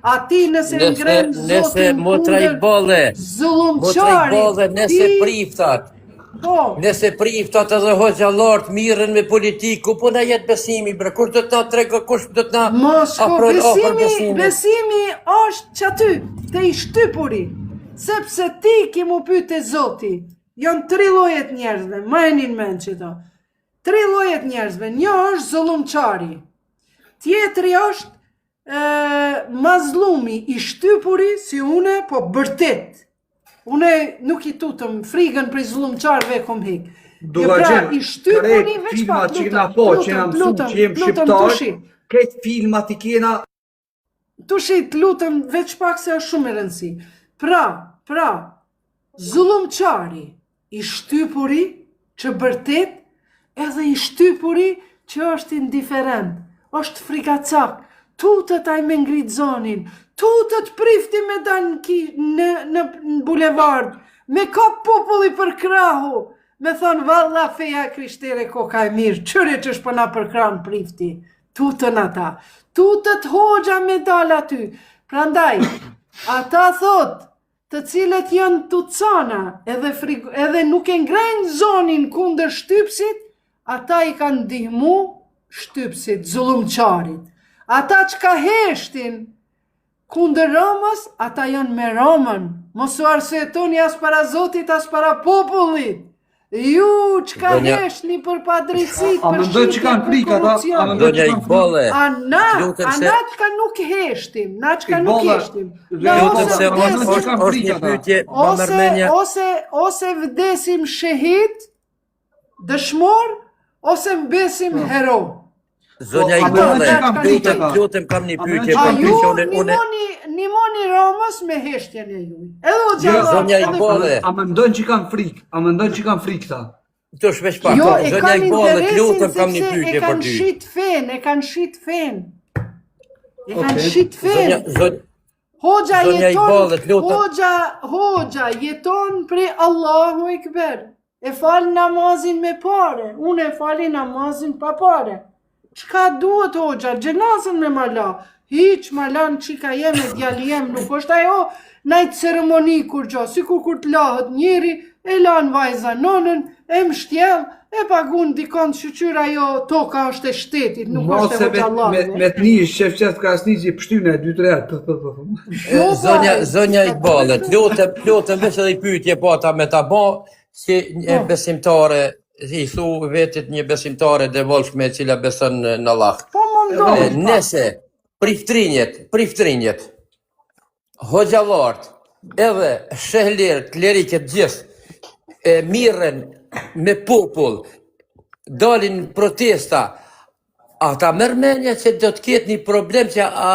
A ti nëse Nëse, ngren nëse zotin motra kundër Ikballe, motra zullumqarit, Ikballe, nëse ti priftat, po, nëse priftat edhe hoxhallarët mirren me politikë, ku po na jet besimi bre, kush do të na trego, kush do të na Mos shko, afron afër besimi, besimit? besimi është qaty, te i shtypuri, sepse ti ki mu pyt te Zoti. Janë tri lloje të njerëzve, majeni në mend qito. Tri lloje të njerëzve, një është zullumqari, tjetri është e, mazlumi, i shtypuri, si une, po bërtet. Une nuk i tutëm, frigën prej zullumqarëve e kom hek. Jo pra, i shtypuri krejt veç filmat pak, që kena lutem, pa, që lutem, jena mësu, lutem, që jem lutem, shqiptar, tushi. krejt filmat i kena Tushi, të lutem veç pak se është shumë e rëndësi. Pra, pra, zullumqari, i shtypuri që bërtet, edhe i shtypuri që është indiferent, është frigacak, tutet ai me ngrit zonin, tutet prifti me dal në, ki, në, në, në bulevard, me kap populli për krahu, me thonë valla feja e krishtere koka e mirë, qyre qysh po na përkran prifti, Tutën ata. Tutet hoxha me dal aty. Prandaj, ata thot, të cilët janë tucana edhe, frig, edhe nuk e ngrejnë zonin kundër shtypsit, ata i kanë ndihmu shtypsit, zullumqarit. Ata çka heshtin Kundër Ramës, ata janë me Ramën. Mos u arsyetoni as para Zotit, as para popullit. Ju çka Zonja- heshtni për padrejtësitë, A për mendon që shitje, kanë për frikë ata? A korrupsion. mendon Zonja që kanë frikë? Ikballe, A na, lutem a se na çka nuk heshtim, na çka nuk Ikballe, heshtim. Na lutem ose se A mendon është që është kanë është frikë një ata? pyetje, ma ose merr ose ose vdesim shehid, Dëshmor ose mbesim Po. hero. Zonja Po, a Ikballe, mendon që kanë frikë lutem, ata? lutem kam një A mendon pyetje që A për kanë ju ty frikë? që unë unë nimoni nimoni Ramës me heshtjen e juj. Edhe Jo, hoxhallarët, Zonja edhe Ikballe, A mendon që kanë frikë? A mendon që kanë frikë këta? Tush veç pak. Jo, e Zonja kanë Ikballe, interesin lutem kam një sepse e pyetje për kanë ty. shit fen, e kanë shit fen. E kanë Okej. shit Zonja fen. zonja Hoxha Zonja jeton, Ikballe, lutem. hoxha, hoxha jeton prej Allahu Ekber. E fal namazin me pare, unë e fali namazin pa pare. Çka duhet hoxha, xhenazën me ma la, hiç ma lan çika jem e djali jem, nuk është ajo naj ceremoni kurgjo, sikur kur të lahet njeri, e lan vajza nonën, e mshtjell, e pagun dikon shyqyr ajo toka është e shtetit, nuk Mos është e se me, me, hoxhallarëve. me të një Shefqet Krasniqi pështyne dy tre herë. Pë, pë, pë, pë. Jo, po, Zonja ai, zonja s'ka Ikballe, të lutem, lutem veç edhe një pyetje po ata me ta bë si një Po. besimtare, i thu vetit një besimtare devotshme e cila beson në në Allah. Po më E, ndodh pak. Nëse priftrinjet, priftrinjet, hoxhallarët, edhe shehlerët, klerikët gjithë e mirren me popull, dalin në protesta, a ta merr mendja që do të ketë një problem që a,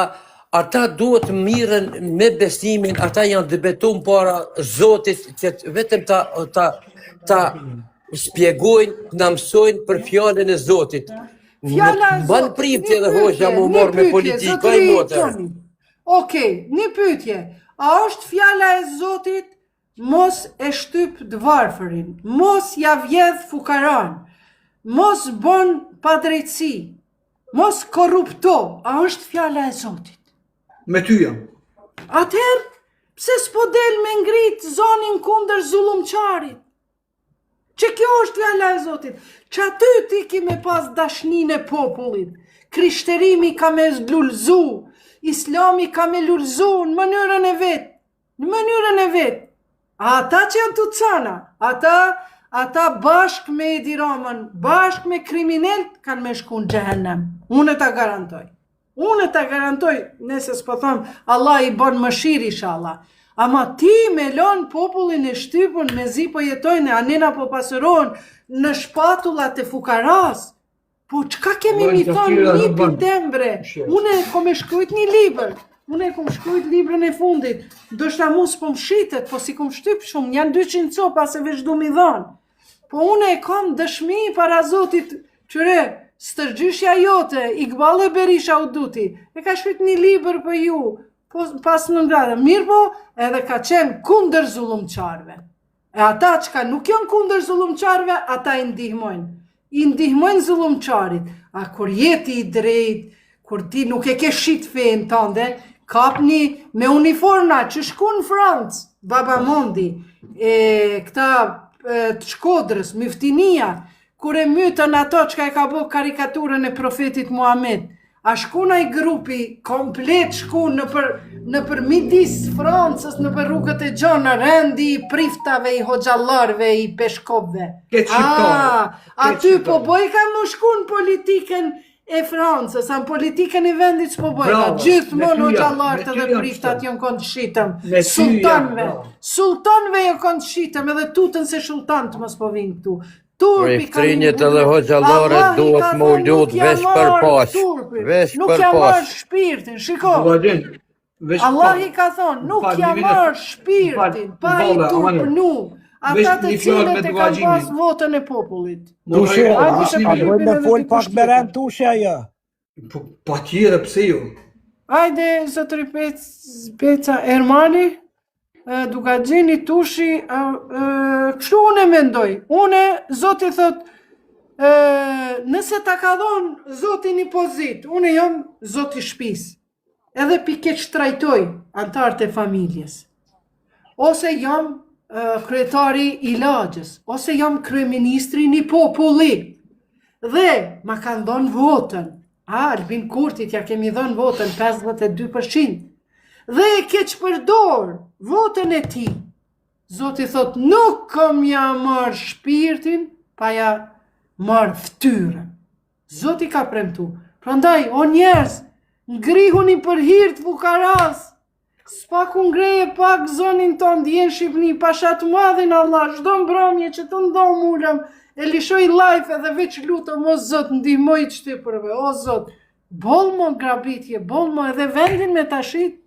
ata duhet të mirren me besimin, ata janë të betuar para Zotit që të- vetëm ta ta ta shpjegojnë, të na mësojnë për fjalën e Zotit. Nuk Fjala e mban Zotit, një prifti edhe hoxha pyetje, mu një marr me pyetje, politikë, ai zotëri motër. Toni. Okej, një pyetje. A është fjala e Zotit mos e shtyp të varfërin, mos ja vjedh fukaran, mos bon padrejtësi, mos korrupto, a është fjala e Zotit? Me ty jam. Atëherë, pse s'po del me ngrit zonin kundër zullumqarit? Që kjo është fjala e Zotit. Që aty ti ki me pas dashninë e popullit. Krishterimi ka me lulzu, islami ka me lulzu në mënyrën e vet. Në mënyrën e vet. A ata që janë tucana, ata ata bashkë me Edi Ramën, bashkë me kriminelët kanë me shku në xhehenem. Unë ta garantoj. Unë ta garantoj, nëse s'po thom, Allah i bon mëshirë inshallah. Ama ti me lon popullin e shtypun, mezi po jetojnë, anena po pasurohen në shpatullat e fukaras. Po çka kemi mi thonë nipit tem bre? Unë e kom e shkrujt një libër. Unë e kom shkrujt librën e fundit. Ndoshta mu s'po më shitet, po s'i kom shtyp shumë, janë 200 copa se veç du mi dhonë. Po unë e kam dëshmi para Zotit, qyre, stërgjyshja jote, Ikballe Berisha u duti, e ka shkrujt një libër për ju, po, pas në ngrada, mirë po, edhe ka qenë kundër zullumqarve. E ata çka nuk janë kundër zullumqarve, ata i ndihmojnë. I ndihmojnë zullumqarit. A kur je ti i drejt, kur ti nuk e ke shit fenë tande, Kapni me uniforma që shku në Francë, Baba Mondi, e këta e, të Shkodrës, Myftinia, kur e mytën ato çka e ka bo karikaturën e profetit Muhammed, a shkun ai grupi komplet shkun nëpër, nëpër midis Francës, nëpër rrugët e gjona, rendi i priftave, i hoxhallarëve, i peshkopëve. Keq shqiptarë, Ah, keq aty po shqiptarë. bojka më shkun politikën e Francës, a në politikën e vendit s'po bojka. Bravo, Gjithmonë me ty jam, hoxhallarët me ty edhe jam priftat kështu. janë konë të shitëm. Me ty jam, Sultanëve, bravo. sultanëve janë konë të shitëm, edhe tutën se sultanët mos po vinë këtu. Turpi ka Priftrinjët edhe hoxhallarët Allahi duhet ka me u thënë, lut nuk ja veç për marr paq, turpin, veç Nuk për ja paq. marr shpirtin, shiko. Dukagjin, veç Allahi pak. ka thonë, nuk Fal, ja një minutë. marr shpirtin, Fal, pa i Bolla, Amano. turpnu Veç ata të një fjalë me cilët e kanë Dukagjinin. pas votën e popullit. Tushe, Mos, a, Hajde veç se një a minutë. bojmë me edhe fol dikush pak me tjetër. rend tushe ajo? Po, pa tjetër, pse jo? Hajde, zotëri Pec, Peca Ermani, e, Dukagjini, Tushi, e, e, kështu unë e mendoj. Unë, zoti thot, e, nëse ta ka dhonë zoti një pozit, unë jam zoti shtëpisë. Edhe pi keq trajtoj antarët e familjes. Ose jam e, kryetari i lagjës, ose jam kryeministri i një populli. Dhe ma kanë dhonë votën. A, Albin Kurtit ja kemi dhënë votën 52%. Dhe e keq përdor votën e tij. Zoti thot, nuk kom ja marr shpirtin, pa ja marr fytyrën. Zoti ka premtu. Prandaj, o njerëz, ngrihuni për hir të fukaras. S'paku ngreje pak zonin tonë dje në Shqipëni, pasha të madhin Allah, çdo mbrëmje që të ndomë ulëm, e lishoj live edhe veç lutëm, o Zot, ndihmoj të shtypërve, o Zot, boll mo grabitje, boll mo edhe vendin me ta shit.